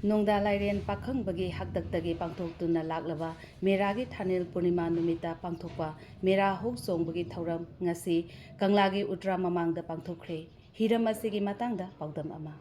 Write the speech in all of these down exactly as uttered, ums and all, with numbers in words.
ꯅꯣꯡꯗꯥ ꯂꯥꯏꯔꯦꯟ ꯄꯥꯈꯪꯕꯒꯤ ꯍꯥꯛꯇꯛꯇꯒꯤ ꯄꯥꯡꯊꯣꯛꯇꯨꯅ ꯂꯥꯛꯂꯕ ꯃꯦꯔꯥꯒꯤ ꯊꯥꯅꯤꯜ ꯄꯨꯔꯅꯤꯃꯥ ꯅꯨꯃꯤꯠꯇ ꯄꯥꯡꯊꯣꯛꯄ ꯃꯦꯔꯥ ꯍꯧ ꯆꯣꯡꯕꯒꯤ ꯊꯧꯔꯝ ꯉꯁꯤ ꯀꯪꯂꯥꯒꯤ ꯎꯇ꯭ꯔꯥ ꯃꯃꯥꯡꯗ ꯄꯥꯡꯊꯣꯛꯈ꯭ꯔꯦ꯫ ꯍꯤꯔꯝ ꯑꯁꯤꯒꯤ ꯃꯇꯥꯡꯗ ꯄꯥꯎꯗꯝ ꯑꯃ꯫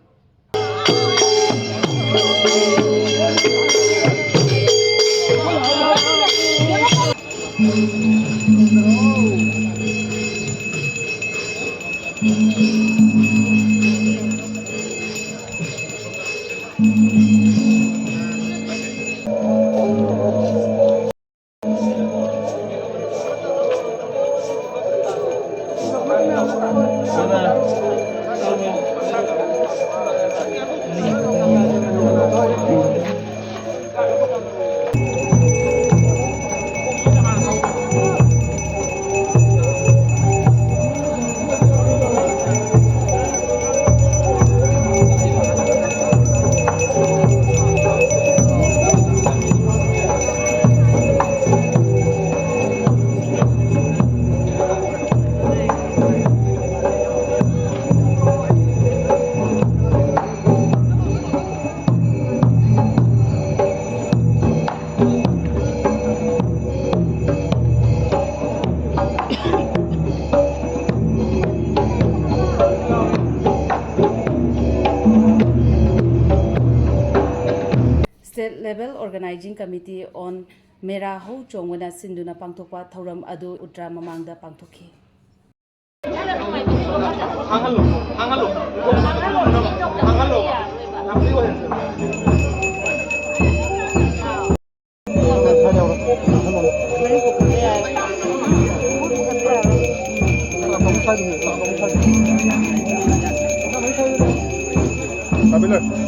State Level Organizing Committee on ꯃꯦꯔꯥ ꯍꯧ ꯆꯣꯡꯕꯅ ꯁꯤꯟꯗꯨꯅ ꯄꯥꯡꯊꯣꯛꯄ ꯊꯧꯔꯝ ꯑꯗꯨ ꯎꯇ꯭ꯔꯥ ꯃꯃꯥꯡꯗ ꯄꯥꯡꯊꯣꯛꯈꯤ꯫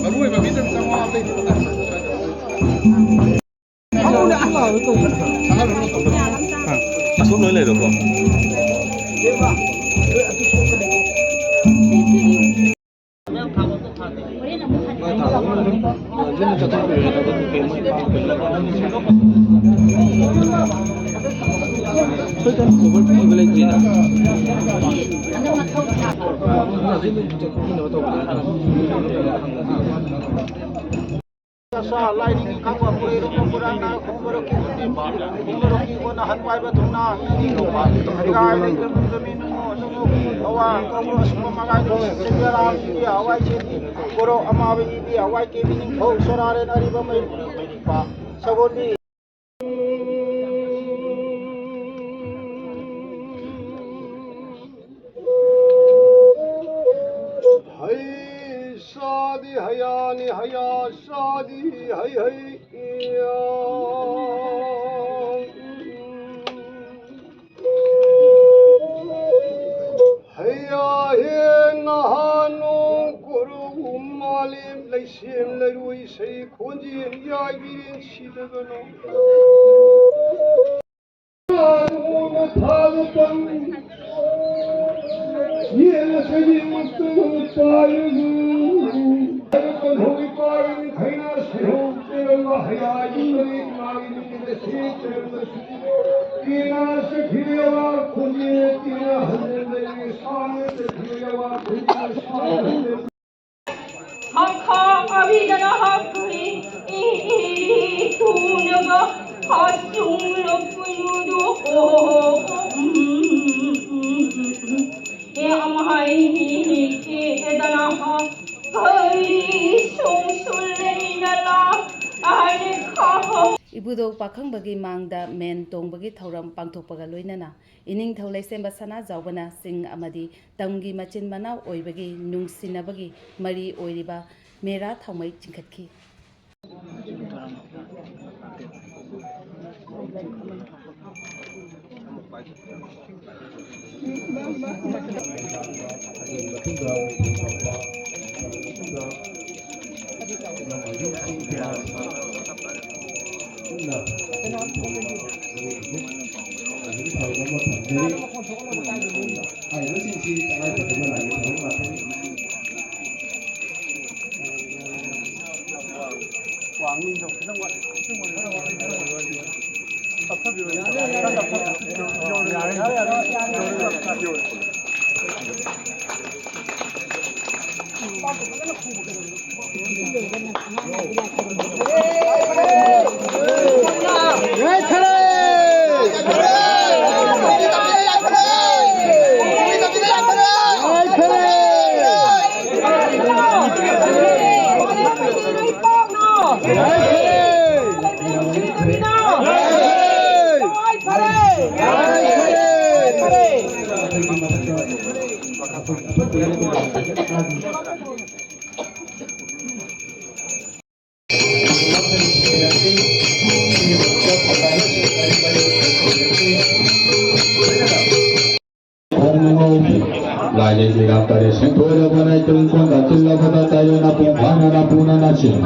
ꯃꯔꯨ ꯑꯣꯏꯕ ꯃꯤꯗꯪ ꯆꯥꯝꯃꯉꯥ ꯑꯇꯩꯗꯤ ꯑꯁꯣꯝ ꯂꯣꯏ ꯂꯩꯔꯣꯀꯣ꯫ ꯂꯥꯏꯅꯤꯡ ꯈꯪꯕ ꯄꯨꯔꯩꯔꯣꯝꯕ ꯄꯨꯔꯥꯅ ꯈꯣꯡꯕꯔꯣꯛꯀꯤ ꯈꯣꯡꯕꯔꯣꯛꯀꯤ ꯀꯣꯟꯅ ꯍꯟ ꯄꯥꯏꯕ ꯊꯨꯡꯅ ꯂꯩꯉꯥꯏ ꯂꯩꯇ꯭ꯔꯕ ꯖꯃꯤꯟ ꯑꯋꯥ ꯈꯣꯡꯕꯔꯣꯛ ꯑꯁꯨꯝꯕ ꯃꯉꯥꯏ ꯁꯦꯟꯖꯔꯥꯝ ꯏꯕꯤ ꯍꯋꯥꯏ ꯁꯦꯟꯕꯤ ꯕꯣꯔꯣ ꯑꯃꯥꯕ ꯏꯕꯤ ꯍꯋꯥꯏ ꯀꯦꯕꯤ ꯅꯤꯡꯊꯧ ꯁꯣꯔꯥꯔꯦꯟ ꯑꯔꯤꯕ ꯃꯩ ꯃꯩꯔꯤꯛꯄ ꯁꯒꯣꯜꯕꯤ ꯍꯩ ꯁꯥꯗꯤ ꯍꯌꯥꯅꯤ ꯍꯌꯥ ꯁꯥꯗꯤ ꯍꯩ ꯍꯩ ꯏꯌꯥ꯫ ꯍꯩꯌꯥ ꯍꯦ ꯅꯍꯥ ꯅꯣꯡ ꯀꯣꯔꯧ ꯃꯥꯂꯦꯝ ꯂꯩꯁꯦꯝ ꯂꯩꯔꯣꯏ ꯏꯁꯩ ꯈꯣꯟꯖꯦꯜ ꯌꯥꯏꯕꯤꯔꯦꯟ ꯁꯤꯗꯒꯅꯣ꯫ ꯍꯥꯈꯥ ꯑꯕꯤꯗꯅ ꯍꯥꯈ꯭ꯔꯤ ꯏ ꯏ ꯏ ꯇꯨꯅꯒ ꯍꯥꯆꯨꯡꯂꯛꯄꯗꯨꯗꯣ ꯑꯣ ꯎꯝ ꯎꯝ ꯎꯝ ꯎꯝ ꯎꯝ ꯎꯝ ꯑꯦ ꯑꯃꯍꯥꯏ ꯏ ꯏ ꯏ ꯑꯦꯗꯅ ꯍꯥ ꯀꯔꯤ ꯁꯣꯡ ꯁꯨꯜ ꯂꯩꯅ ꯂꯥ ꯑꯍꯥꯏ ꯈꯥ ꯍꯣ ꯏꯕꯨꯙꯧ ꯄꯥꯈꯪꯕꯒꯤ ꯃꯥꯡꯗ ꯃꯦꯟ ꯇꯣꯡꯕꯒꯤ ꯊꯧꯔꯝ ꯄꯥꯡꯊꯣꯛꯄꯒ ꯂꯣꯏꯅꯅ ꯏꯅꯤꯡꯊꯧ ꯂꯩꯁꯦꯝꯕ ꯁꯅꯥꯖꯥꯎꯕꯅ ꯆꯤꯡ ꯑꯃꯗꯤ ꯇꯝꯒꯤ ꯃꯆꯤꯟ ꯃꯅꯥꯎ ꯑꯣꯏꯕꯒꯤ ꯅꯨꯡꯁꯤꯅꯕꯒꯤ ꯃꯔꯤ ꯑꯣꯏꯔꯤꯕ ꯃꯦꯔꯥ ꯊꯥꯎꯃꯩ ꯆꯤꯡꯈꯠꯈꯤ꯫ ꯈꯣꯡ ꯉꯧꯕꯤ ꯂꯥꯏ ꯂꯩ ꯂꯩꯔꯥꯛ ꯇꯔꯦꯠ ꯁꯦꯡꯊꯣꯛꯂꯕ ꯅꯥꯏꯇꯣꯝ ꯀꯣꯟꯗ ꯇꯤꯜꯂꯕꯗ ꯇꯥꯏꯌꯣꯟ ꯅꯄꯨꯡ ꯐꯥꯅ ꯅꯄꯨꯅ ꯅꯆꯤꯟ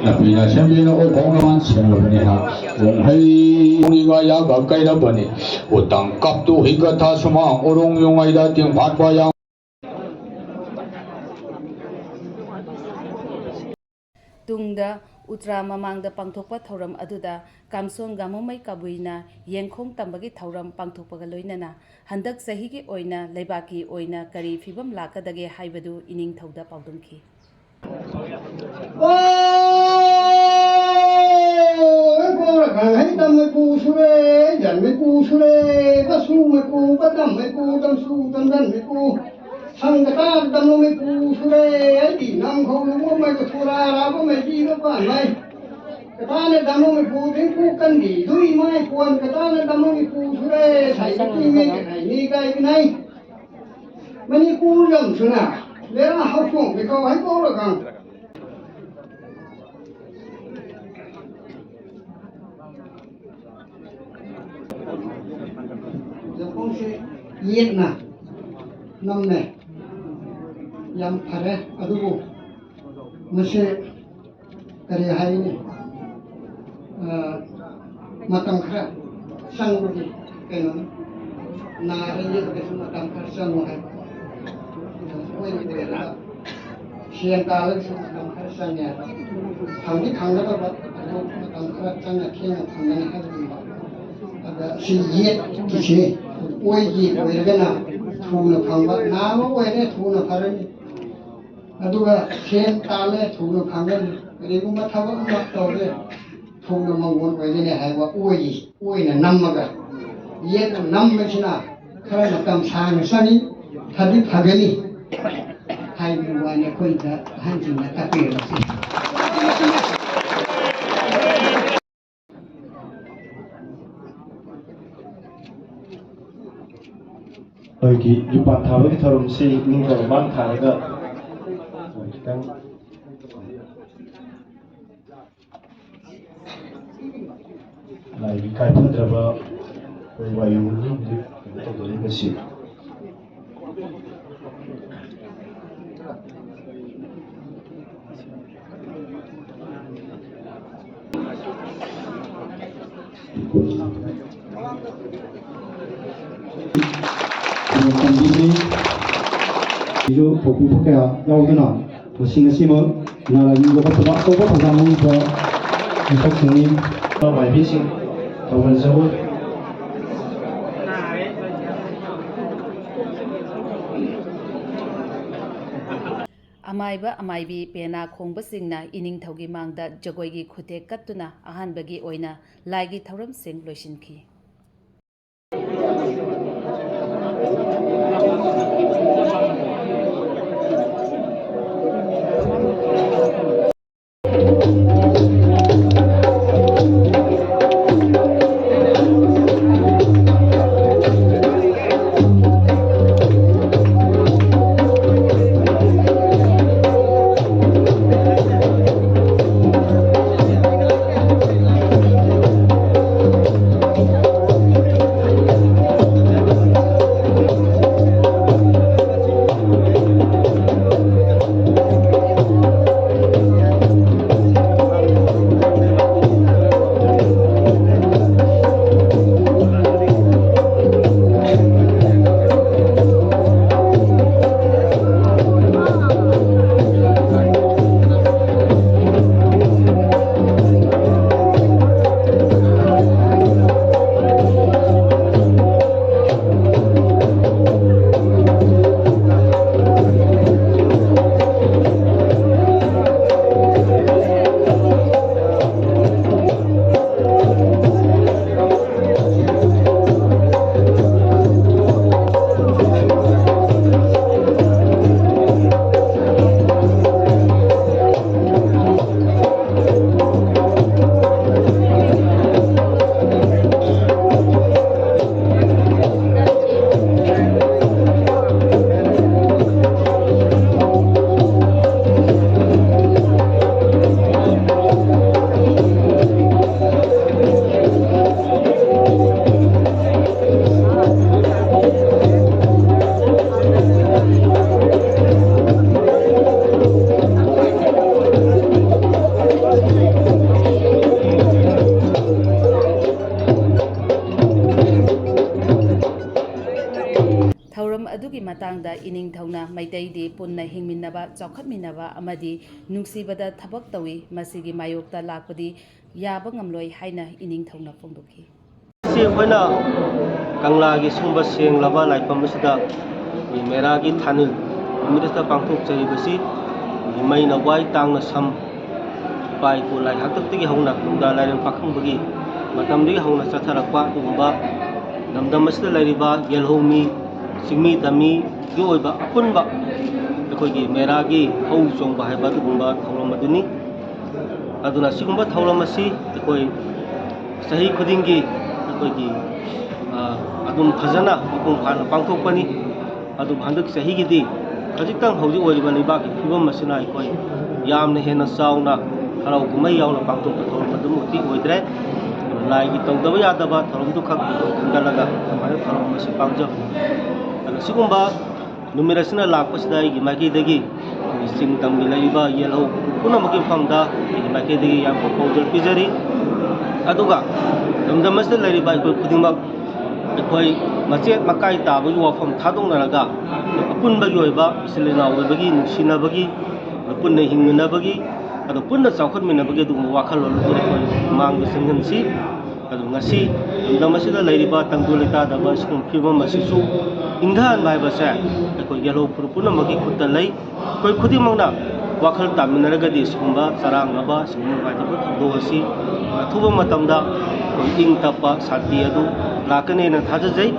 ꯅꯄꯤꯅ ꯁꯦꯝꯕꯤꯅ ꯑꯣꯏꯈꯣꯡ ꯅꯃꯥꯟ ꯁꯦꯝꯂꯕꯅꯤ ꯍꯥ꯫ ꯋꯣꯡꯍꯩ ꯎꯅꯤꯒ ꯌꯥꯒ ꯀꯩꯔꯕꯅꯤ ꯎꯇꯪ ꯀꯞꯇꯨ ꯍꯤꯒ ꯊꯥ ꯁꯨꯃꯥꯡ ꯎꯔꯣꯡ ꯌꯣꯡꯉꯩꯗ ꯇꯤꯡ ꯐꯥꯠꯄ ꯌꯥ꯫ ꯇꯨꯡꯗ ꯎꯇ꯭ꯔꯥ ꯃꯃꯥꯡꯗ ꯄꯥꯡꯊꯣꯛꯄ ꯊꯧꯔꯝ ꯑꯗꯨꯗ ꯀꯥꯝꯁꯣꯟ ꯒꯥꯃꯨꯃꯩ ꯀꯕꯨꯏꯅ ꯌꯦꯡꯈꯣꯡ ꯇꯝꯕꯒꯤ ꯊꯧꯔꯝ ꯄꯥꯡꯊꯣꯛꯄꯒ ꯂꯣꯏꯅꯅ ꯍꯟꯗꯛ ꯆꯍꯤꯒꯤ ꯑꯣꯏꯅ ꯂꯩꯕꯥꯛꯀꯤ ꯑꯣꯏꯅ ꯀꯔꯤ ꯐꯤꯕꯝ ꯂꯥꯛꯀꯗꯒꯦ ꯍꯥꯏꯕꯗꯨ ꯏꯅꯤꯡꯊꯧꯗ ꯄꯥꯎꯗꯝꯈꯤ꯫ ꯁꯪ ꯀꯇꯥ ꯗꯝꯅꯣ ꯃꯩ ꯄꯨ ꯁꯨꯔꯦ, ꯑꯩꯗꯤ ꯅꯝ ꯈꯧ ꯂꯨꯕ ꯃꯩ ꯀꯊꯨꯔꯥ ꯔꯥꯕ ꯃꯩ ꯖꯤꯕ ꯄꯥꯟ ꯃꯩ꯫ ꯀꯇꯥꯅ ꯗꯝꯅꯣ ꯃꯩ ꯄꯨ ꯗꯤꯡ ꯄꯨ ꯀꯟꯗꯤ ꯗꯨꯏ ꯃꯥꯏ ꯄꯨꯋꯥꯟ ꯀꯇꯥꯅ ꯗꯝꯅꯣ ꯃꯩ ꯄꯨ ꯁꯨꯔꯦ, ꯁꯥꯏ ꯀꯇꯤ ꯃꯩ ꯀꯅꯥꯏ ꯃꯤ ꯀꯥꯏ ꯀꯅꯥꯏ꯫ ꯃꯅꯤꯄꯨꯔ ꯂꯝꯁꯨꯅ ꯂꯩꯔꯥ ꯍꯧꯈꯣꯡ ꯃꯩ ꯀꯧ ꯍꯩ ꯀꯧꯔꯒ꯫ ꯌꯥꯄꯣꯡꯁꯦ ꯌꯦꯠꯅ ꯅꯝꯃꯦ꯫ ꯌꯥꯝ ꯐꯔꯦ꯫ ꯑꯗꯨꯕꯨ ꯃꯁꯤ ꯀꯔꯤ ꯍꯥꯏꯅꯤ? ꯑ, ꯃꯇꯝ ꯈꯔ ꯆꯪꯕꯒꯤ ꯀꯩꯅꯣꯅꯤ꯫ ꯅꯥꯔ ꯌꯦꯛꯂꯒꯁꯨ ꯃꯇꯝ ꯈꯔ ꯆꯪꯉꯨ ꯍꯥꯏꯕ꯫ ꯑꯩꯈꯣꯏꯅ ꯀꯨꯏꯔꯒ ꯁꯦꯟ ꯇꯥꯜꯂꯒꯁꯨ ꯃꯇꯝ ꯈꯔ ꯆꯪꯉꯦ ꯍꯥꯏꯕ꯫ ꯐꯪꯗꯤ ꯐꯪꯒꯗꯕ, ꯑꯗꯨ ꯃꯇꯝ ꯈꯔ ꯆꯪꯅ ꯊꯦꯡꯅ ꯐꯪꯒꯅꯤ ꯍꯥꯏꯕꯒꯨꯝꯕ꯫ ꯑꯗ ꯁꯤ ꯌꯦꯠꯀꯤꯁꯤ ꯑꯣꯏꯒꯤ ꯑꯣꯏꯔꯒꯅ ꯊꯨꯅ ꯐꯪꯕ, ꯅꯥꯕ ꯑꯣꯏꯔꯦ ꯊꯨꯅ ꯐꯔꯅꯤ꯫ ꯑꯗꯨꯒ ꯁꯦꯟ ꯇꯥꯜꯂꯦ ꯊꯨꯅ ꯐꯪꯒꯅꯤ꯫ ꯀꯔꯤꯒꯨꯝꯕ ꯊꯕꯛ ꯑꯃ ꯇꯧꯔꯦ ꯊꯨꯅ ꯃꯪꯒꯣꯜ ꯑꯣꯏꯒꯅꯤ ꯍꯥꯏꯕ ꯑꯣꯏꯒꯤ ꯑꯣꯏꯅ ꯅꯝꯃꯒ ꯌꯦꯠꯅ ꯅꯝꯕꯁꯤꯅ ꯈꯔ ꯃꯇꯝ ꯁꯥꯡꯅ ꯆꯪꯏ, ꯐꯗꯤ ꯐꯒꯅꯤ ꯍꯥꯏꯕꯒꯤ ꯋꯥꯅꯤ ꯑꯩꯈꯣꯏꯗ ꯑꯍꯟꯁꯤꯡꯅ ꯇꯥꯛꯄꯤꯔꯝꯕꯁꯦ꯫ ꯌꯨꯄꯥꯟ ꯊꯥꯕꯒꯤ ꯊꯧꯔꯝꯁꯤ ꯅꯤꯡꯊꯧ ꯃꯃꯥꯡ ꯊꯥꯔꯒ ꯈꯤꯇꯪ ꯂꯥꯏꯒꯤ ꯀꯥꯏꯐꯗ꯭ꯔꯕ ꯑꯩꯈꯣꯏ ꯋꯥꯌꯨ ꯍꯧꯖꯤꯛ ꯀꯩꯅꯣ ꯇꯧꯖꯔꯤꯕꯁꯤ꯫ ꯇꯝꯕꯤꯕꯅꯤ꯫ ꯁꯤꯁꯨ ꯊꯧꯄꯨꯕ ꯀꯌꯥ ꯌꯥꯎꯗꯨꯅ ꯃꯁꯤꯡ ꯑꯁꯤꯃꯛ ꯅꯥꯔꯛ ꯌꯦꯛꯄ ꯄꯨꯖꯥ ꯑꯆꯧꯕ ꯊꯧꯗꯥꯡ ꯂꯧꯔꯤꯕ ꯃꯤꯁꯛꯁꯤꯡꯅꯤ꯫ ꯃꯥꯏꯕꯤꯁꯤꯡ ꯊꯧꯒꯜ ꯖꯒꯣꯏ꯫ ꯑꯃꯥꯏꯕ ꯑꯃꯥꯏꯕꯤ ꯄꯦꯅꯥ ꯈꯣꯡꯕꯁꯤꯡꯅ ꯏꯅꯤꯡꯊꯧꯒꯤ ꯃꯥꯡꯗ ꯖꯒꯣꯏꯒꯤ ꯈꯨꯊꯦꯛ ꯀꯠꯇꯨꯅ ꯑꯍꯥꯟꯕꯒꯤ ꯑꯣꯏꯅ ꯂꯥꯏꯒꯤ ꯊꯧꯔꯝꯁꯤꯡ ꯂꯣꯏꯁꯤꯟꯈꯤ꯫ ꯃꯇꯥꯡꯗ ꯏꯅꯤꯡꯊꯧꯅ ꯃꯩꯇꯩꯗꯤ ꯄꯨꯟꯅ ꯍꯤꯡꯃꯤꯟꯅꯕ, ꯆꯥꯎꯈꯠꯃꯤꯟꯅꯕ ꯑꯃꯗꯤ ꯅꯨꯡꯁꯤꯕꯗ ꯊꯕꯛ ꯇꯧꯏ, ꯃꯁꯤꯒꯤ ꯃꯥꯌꯣꯛꯇ ꯂꯥꯛꯄꯗꯤ ꯌꯥꯕ ꯉꯝꯂꯣꯏ ꯍꯥꯏꯅ ꯏꯅꯤꯡꯊꯧꯅ ꯐꯣꯡꯗꯣꯛꯈꯤ꯫ ꯉꯁꯤ ꯑꯩꯈꯣꯏꯅ ꯀꯪꯂꯥꯒꯤ ꯁꯨꯝꯕ ꯁꯦꯡꯂꯕ ꯂꯥꯏꯐꯝ ꯑꯁꯤꯗ ꯑꯩꯈꯣꯏ ꯃꯦꯔꯥꯒꯤ ꯊꯥꯅꯤꯜ ꯅꯨꯃꯤꯠ ꯑꯁꯤꯗ ꯄꯥꯡꯊꯣꯛꯆꯔꯤꯕꯁꯤ ꯑꯩꯈꯣꯏꯒꯤ ꯃꯩꯅ ꯋꯥꯏ, ꯇꯥꯡꯅ ꯁꯝ, ꯏꯄꯥ ꯏꯄꯨ ꯂꯥꯏ ꯍꯥꯛꯇꯛꯇꯒꯤ ꯍꯧꯅ ꯅꯨꯡꯗꯥ ꯂꯥꯏꯔꯦꯝ ꯄꯥꯈꯪꯕꯒꯤ ꯃꯇꯝꯗꯒꯤ ꯍꯧꯅ ꯆꯠꯊꯔꯛꯄ ꯑꯗꯨꯒꯨꯝꯕ ꯂꯝꯗꯝ ꯑꯁꯤꯗ ꯂꯩꯔꯤꯕ ꯌꯦꯜꯍꯧꯃꯤ, ꯆꯤꯡꯃꯤ ꯇꯝꯃꯤꯒꯤ ꯑꯣꯏꯕ ꯑꯄꯨꯟꯕ ꯑꯩꯈꯣꯏꯒꯤ ꯃꯦꯔꯥꯒꯤ ꯍꯧ ꯆꯣꯡꯕ ꯍꯥꯏꯕ ꯑꯗꯨꯒꯨꯝꯕ ꯊꯧꯔꯝ ꯑꯗꯨꯅꯤ꯫ ꯑꯗꯨꯅ ꯁꯤꯒꯨꯝꯕ ꯊꯧꯔꯝ ꯑꯁꯤ ꯑꯩꯈꯣꯏ ꯆꯍꯤ ꯈꯨꯗꯤꯡꯒꯤ ꯑꯩꯈꯣꯏꯒꯤ, ꯑ, ꯑꯗꯨꯝ ꯐꯖꯅ ꯃꯄꯨꯡ ꯐꯥꯅ ꯄꯥꯡꯊꯣꯛꯄꯅꯤ꯫ ꯑꯗꯨꯕꯨ ꯍꯟꯗꯛ ꯆꯍꯤꯒꯤꯗꯤ ꯈꯖꯤꯛꯇꯪ ꯍꯧꯖꯤꯛ ꯑꯣꯏꯔꯤꯕ ꯂꯩꯕꯥꯛꯀꯤ ꯐꯤꯕꯝ ꯑꯁꯤꯅ ꯑꯩꯈꯣꯏ ꯌꯥꯝꯅ ꯍꯦꯟꯅ ꯆꯥꯎꯅ ꯍꯔꯥꯎ ꯀꯨꯝꯍꯩ ꯌꯥꯎꯅ ꯄꯥꯡꯊꯣꯛꯄ ꯊꯧꯔꯝ ꯑꯗꯨꯃꯛꯇꯤ ꯑꯣꯏꯗ꯭ꯔꯦ꯫ ꯂꯥꯏꯒꯤ ꯇꯧꯗꯕ ꯌꯥꯗꯕ ꯊꯧꯔꯝꯗꯨꯈꯛ ꯑꯩꯈꯣꯏ ꯈꯟꯒꯠꯂꯒ ꯑꯗꯨꯃꯥꯏꯅ ꯊꯧꯔꯝ ꯑꯁꯤ ꯄꯥꯡꯖꯕꯅꯤ꯫ ꯑꯗꯣ ꯁꯤꯒꯨꯝꯕ ꯅꯨꯃꯤꯠ ꯑꯁꯤꯅ ꯂꯥꯛꯄꯁꯤꯗ ꯑꯩꯒꯤ ꯃꯥꯏꯀꯩꯗꯒꯤ ꯑꯩꯈꯣꯏꯒꯤ ꯆꯤꯡ ꯇꯝꯒꯤ ꯂꯩꯔꯤꯕ ꯌꯦꯜꯍꯧ ꯄꯨꯝꯅꯃꯛꯀꯤ ꯃꯐꯝꯗ ꯑꯩꯒꯤ ꯃꯥꯏꯀꯩꯗꯒꯤ ꯌꯥꯝꯕ ꯄꯥꯎꯖꯦꯜ ꯄꯤꯖꯔꯤ꯫ ꯑꯗꯨꯒ ꯂꯝꯗꯝ ꯑꯁꯤꯗ ꯂꯩꯔꯤꯕ ꯑꯩꯈꯣꯏ ꯈꯨꯗꯤꯡꯃꯛ ꯑꯩꯈꯣꯏ ꯃꯆꯦꯠ ꯃꯀꯥꯏ ꯇꯥꯕꯒꯤ ꯋꯥꯐꯝ ꯊꯥꯗꯣꯛꯅꯔꯒ ꯑꯄꯨꯟꯕꯒꯤ ꯑꯣꯏꯕ ꯏꯆꯤꯜ ꯏꯅꯥꯎ ꯑꯣꯏꯕꯒꯤ ꯅꯨꯡꯁꯤꯅꯕꯒꯤ, ꯄꯨꯟꯅ ꯍꯤꯡꯃꯤꯟꯅꯕꯒꯤ, ꯑꯗꯨ ꯄꯨꯟꯅ ꯆꯥꯎꯈꯠꯃꯤꯟꯅꯕꯒꯤ ꯑꯗꯨꯒꯨꯝꯕ ꯋꯥꯈꯜꯂꯣꯟ ꯑꯗꯨ ꯑꯩꯈꯣꯏ ꯃꯥꯡꯗ ꯆꯪꯍꯟꯁꯤ꯫ ꯑꯗꯨ ꯉꯁꯤ ꯂꯝꯗꯝ ꯑꯁꯤꯗ ꯂꯩꯔꯤꯕ ꯇꯪꯗꯨ ꯂꯩꯇꯥꯗꯕ ꯁꯤꯒꯨꯝꯕ ꯐꯤꯕꯝ ꯑꯁꯤꯁꯨ ꯏꯪꯊꯍꯟꯕ ꯍꯥꯏꯕꯁꯦ ꯑꯩꯈꯣꯏ ꯌꯦꯜꯍꯧ ꯐꯨꯔꯨꯞ ꯄꯨꯝꯅꯃꯛꯀꯤ ꯈꯨꯠꯇ ꯂꯩ꯫ ꯑꯩꯈꯣꯏ ꯈꯨꯗꯤꯡꯃꯛꯅ ꯋꯥꯈꯜ ꯇꯥꯃꯤꯟꯅꯔꯒꯗꯤ ꯁꯤꯒꯨꯝꯕ ꯆꯔꯥꯡꯅꯕ, ꯁꯤꯒꯨꯝꯕ ꯅꯨꯡꯉꯥꯏꯇꯕ ꯊꯧꯗꯣꯛ ꯑꯁꯤ ꯑꯊꯨꯕ ꯃꯇꯝꯗ ꯑꯩꯈꯣꯏ ꯏꯪ ꯇꯞꯄ ꯁꯥꯟꯇꯤ ꯑꯗꯨ ꯂꯥꯛꯀꯅꯦꯅ ꯊꯥꯖꯖꯩ꯫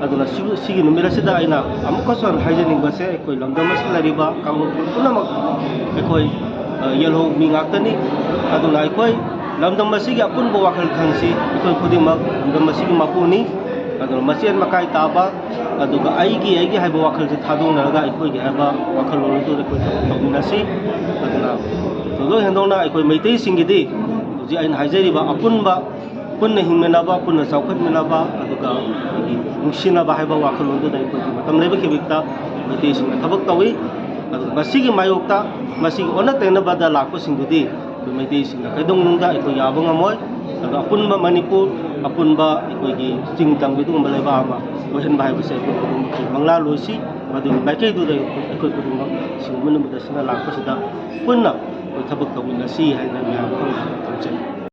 ꯑꯗꯨꯅ ꯁꯤ-, ꯁꯤꯒꯤ ꯅꯨꯃꯤꯠ ꯑꯁꯤꯗ ꯑꯩꯅ ꯑꯃꯨꯛꯀꯁꯨ ꯍꯟꯅ ꯍꯥꯏꯖꯅꯤꯡꯕꯁꯦ, ꯑꯩꯈꯣꯏ ꯂꯝꯗꯝ ꯑꯁꯤꯗ ꯂꯩꯔꯤꯕ ꯀꯥꯡꯂꯨꯞ ꯄꯨꯝꯅꯃꯛ ꯑꯩꯈꯣꯏ, ꯑ, ꯌꯦꯜꯍꯧ ꯃꯤ ꯉꯥꯛꯇꯅꯤ꯫ ꯑꯗꯨꯅ ꯑꯩꯈꯣꯏ ꯂꯝꯗꯝ ꯑꯁꯤꯒꯤ ꯑꯄꯨꯟꯕ ꯋꯥꯈꯜ ꯈꯟꯁꯤ꯫ ꯑꯩꯈꯣꯏ ꯈꯨꯗꯤꯡꯃꯛ ꯂꯝꯗꯝ ꯑꯁꯤꯒꯤ ꯃꯄꯨꯅꯤ꯫ ꯑꯗꯨꯅ ꯃꯆꯦꯠ ꯃꯀꯥꯏ ꯇꯥꯕ, ꯑꯗꯨꯒ ꯑꯩꯒꯤ, ꯑꯩꯒꯤ ꯍꯥꯏꯕ ꯋꯥꯈꯜꯁꯦ ꯊꯥꯗꯣꯛꯅꯔꯒ ꯑꯩꯈꯣꯏꯒꯤ ꯍꯥꯏꯕ ꯋꯥꯈꯜꯂꯣꯟ ꯑꯗꯨ ꯑꯩꯈꯣꯏ ꯊꯕꯛ ꯇꯧꯃꯤꯟꯅꯁꯤ꯫ ꯑꯗꯨꯅ ꯊꯣꯏꯗꯣꯛ ꯍꯦꯟꯗꯣꯛꯅ ꯑꯩꯈꯣꯏ ꯃꯩꯇꯩꯁꯤꯡꯒꯤꯗꯤ ꯍꯧꯖꯤꯛ ꯑꯩꯅ ꯍꯥꯏꯖꯔꯤꯕ ꯑꯄꯨꯟꯕ, ꯄꯨꯟꯅ ꯍꯤꯡꯃꯤꯟꯅꯕ, ꯄꯨꯟꯅ ꯆꯥꯎꯈꯠꯃꯤꯟꯅꯕ, ꯑꯗꯨꯒ ꯑꯩꯈꯣꯏꯒꯤ ꯅꯨꯡꯁꯤꯅꯕ ꯍꯥꯏꯕ ꯋꯥꯈꯜꯂꯣꯟꯗꯨꯗ ꯑꯩꯈꯣꯏꯒꯤ ꯃꯇꯝ ꯂꯩꯕ ꯈꯤꯕꯤꯛꯇ ꯃꯩꯇꯩꯁꯤꯡꯅ ꯊꯕꯛ ꯇꯧꯏ꯫ ꯑꯗꯨꯒ ꯃꯁꯤꯒꯤ ꯃꯥꯌꯣꯛꯇ, ꯃꯁꯤꯒꯤ ꯑꯣꯟꯅ ꯇꯩꯅꯕꯗ ꯂꯥꯛꯄꯁꯤꯡꯗꯨꯗꯤ ꯑꯩꯈꯣꯏ ꯃꯩꯇꯩꯁꯤꯡꯅ ꯀꯩꯗꯧꯅꯨꯡꯗ ꯑꯩꯈꯣꯏ ꯌꯥꯕ ꯉꯝꯃꯣꯏ꯫ ꯑꯗꯣ ꯑꯄꯨꯟꯕ ꯃꯅꯤꯄꯨꯔ, ꯑꯄꯨꯟꯕ ꯑꯩꯈꯣꯏꯒꯤ ꯆꯤꯡ ꯇꯝꯒꯤ ꯑꯗꯨꯒꯨꯝꯕ ꯂꯩꯕꯥꯛ ꯑꯃ ꯑꯣꯏꯍꯟꯕ ꯍꯥꯏꯕꯁꯦ ꯑꯩꯈꯣꯏ ꯈꯨꯗꯤꯡꯃꯛꯀꯤ ꯃꯪꯂꯥꯟ ꯑꯣꯏꯁꯤ꯫ ꯑꯗꯨꯒꯤ ꯃꯥꯏꯀꯩꯗꯨꯗ ꯑꯩꯈꯣꯏ ꯈꯨꯗꯤꯡꯃꯛ ꯁꯤꯒꯨꯝꯕ ꯅꯨꯃꯤꯠ ꯑꯁꯤꯗ ꯂꯥꯛꯄꯁꯤꯗ ꯄꯨꯟꯅ ꯑꯩꯈꯣꯏ ꯊꯕꯛ ꯇꯧꯃꯤꯟꯅꯁꯤ ꯍꯥꯏꯅ ꯃꯌꯥꯝ ꯈꯪꯍꯟꯅꯤꯡꯏ꯫